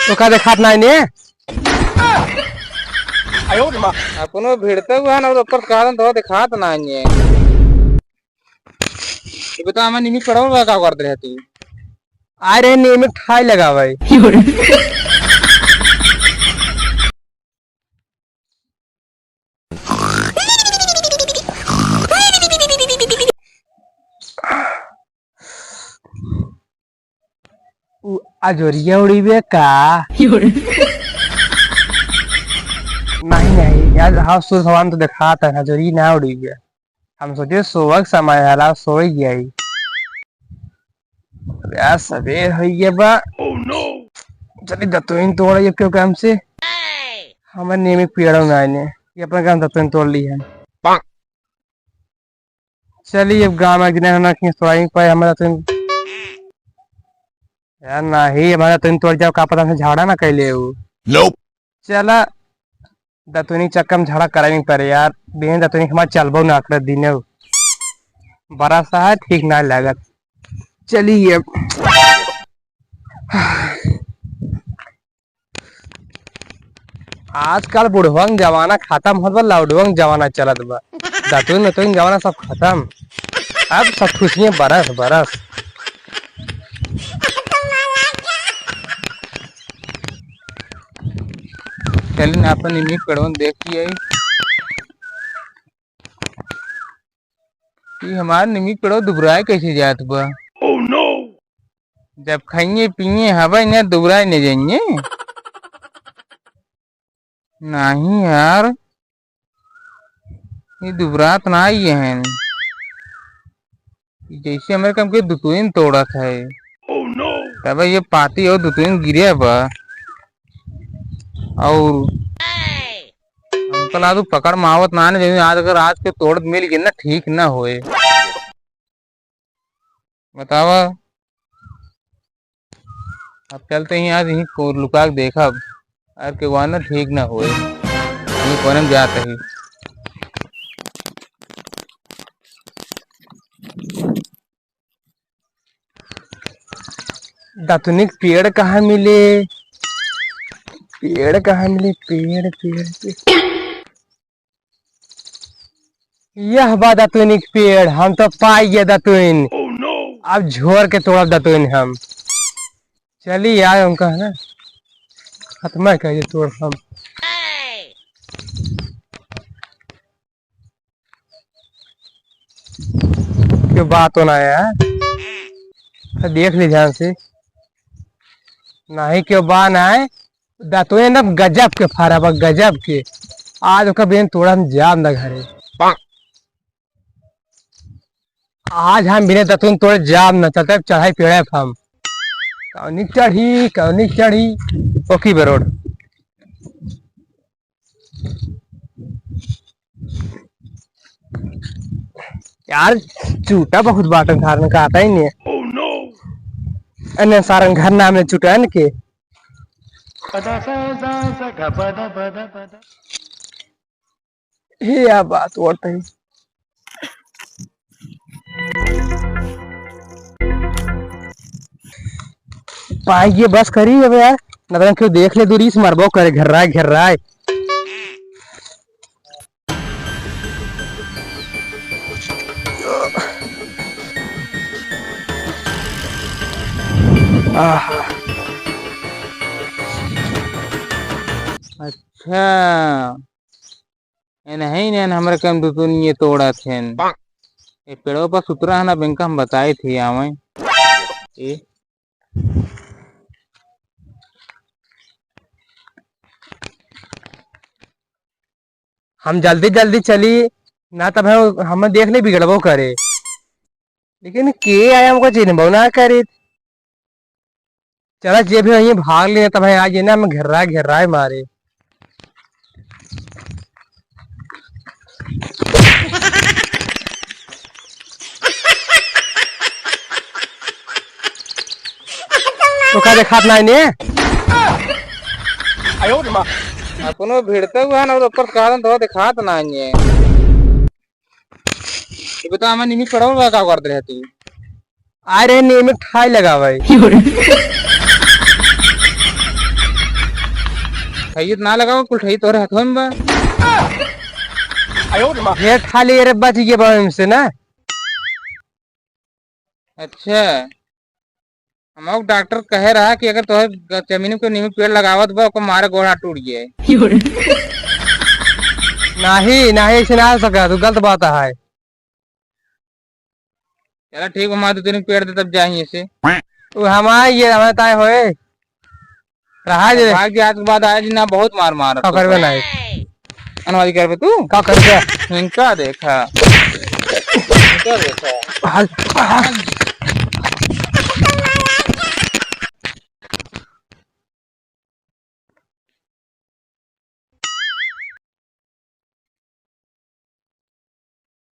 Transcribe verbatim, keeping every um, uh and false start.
तो का देखात ना ने? अपनो भिड़ते हुआ ना, ऊपर से कहा तो देखात ना ने। ये बता, हमारे निमिक पड़वा का करत रहे तू? आ रे, निमिक ठाई लगावे। उ अजोरिया उड़ीबे का? नहीं, नहीं, यार, हाँ, सूरज भगवान तो देखात है, अजोरी ना उड़ीबे। हम सोचे सोवक समय हला, सोई गई। अरे यार, सबेर हो गया बा। चली दतुइन तोड़ ये क्यों काम से? हमारे नेमे पेड़ों ना आने, ये अपन काम दतुइन तोड़ ली है। चली अब गाँव में गिने ना कि सोई पाए हमारा दतुइन। यार नहीं, हमारा दतुइन तोड़ जाओ, का पता हमसे झगड़ा ना कैले हो। चला, दतुनी चक्कर में झगड़ा करे नहीं पड़े यार। बिन दतुनी हमार चलबो ना करे दिने। बड़ा सा है, ठीक ना लागत। चलिए अब। आजकल बुढ़वन जमाना खत्म होत बा, लौडवन जमाना चलत बा। दतुन नतुन जमाना सब खत्म। अब सब खुशियाँ बरस बरस। चलिन आपन निमिक पेड़वन देखिए। ई हमार निमिक पेड़ो दुबराए कैसे जात बा? जब खाइए पिए हवा न दुबराए न जाइए। नहीं यार, ये दुबरात ना आई है। जैसे हमरे काम के दुतुइन तोड़त है। तब ये पाती और दुतुइन गिरे बा। और हमका लागत पकड़ में आवत ना ने, जैसे आज अगर आज के तोड़त मिल गए ना, ठीक ना होए। बतावा, अब चलते ही आज यहीं को लुका के देखब, अगर के वाना ठीक ना होए, यहीं कोने में जात ही। दतुनिक पेड़ कहाँ मिले? पेड़ कहाँ मिले? पेड़, पेड़, पेड़। यह बा दतुनिक पेड़, हम तो पाई गए दतुन। अब झोर के तोड़ब दतुन हम। चली यार, उनका है ना, खत्म कर दे तोड़ हम। क्यों बात होना है यार? तो देख ले ध्यान से। नहीं क्यों बा ना है। दतुन एकदम गजब के फारा बा, गजब के। आज ओकर बिन तोड़ा हम जाब ना घरे। आज हम बिना दतुन तोड़े जाब ना, चलते चढ़ाई पेड़े हम। कौनी चढ़ी, कौनी चढ़ी। ओकी बे रोड। यार, चूटा बहुत बाटन धारन का आता ही नहीं है। अन्य सारन घर नाम ने चुटन के। हे या बात और तई। पाई ये बस करी अब यार, न तो क्यों देख ले दूरी से मरबो करे, घेर्राए, घेर्राए। आहा। अच्छा, एनही ने हमरे कन दुतुनिये तोड़त हेन। ए पेड़वा पर सुतरा है ना, बेंका हम बताए थे आवे। ए हम जल्दी जल्दी चली, ना तब हम, हम देख ले बिगड़बो करे। लेकिन के आया हमको चिन्हबो ना करे। चला जे भी वहीं भाग ले, तब आज ये ना हम घेर्रा घेर्रा मारे। तो का देखात ना ने? अपनो भिड़ते हुआ ना, ऊपर से कहा तो देखात ना ने। ये बता, हमारे निमित पड़वा का करत रहे तू? अरे, निमित ठाई लगावे। ठहित ना लगाओ, कुल ठहित तोहरे हथवा में बा। ये खाली, अरे, बच गए बा इनसे ना। अच्छा, हमको डॉक्टर कहे रहा कि अगर तोहे ग-, जमीन पे नीम के पेड़ लगावत बा, ओकर मारे गोड़ हाथ टूट गए। नाही, नाही, ऐसे ना हो सका, तू गलत बात है। चला ठीक बा, मार दो तीन पेड़ दे तब जाही ऐसे। वो हमारे ये हमारे ताए होए। रहा जे। भाग जे, आज के बाद आया जी ना, बहुत मार मार का करबे ना। अनवाजी करबे तू? का करबे? इनका देखा। इनका देखा। भाग, भाग।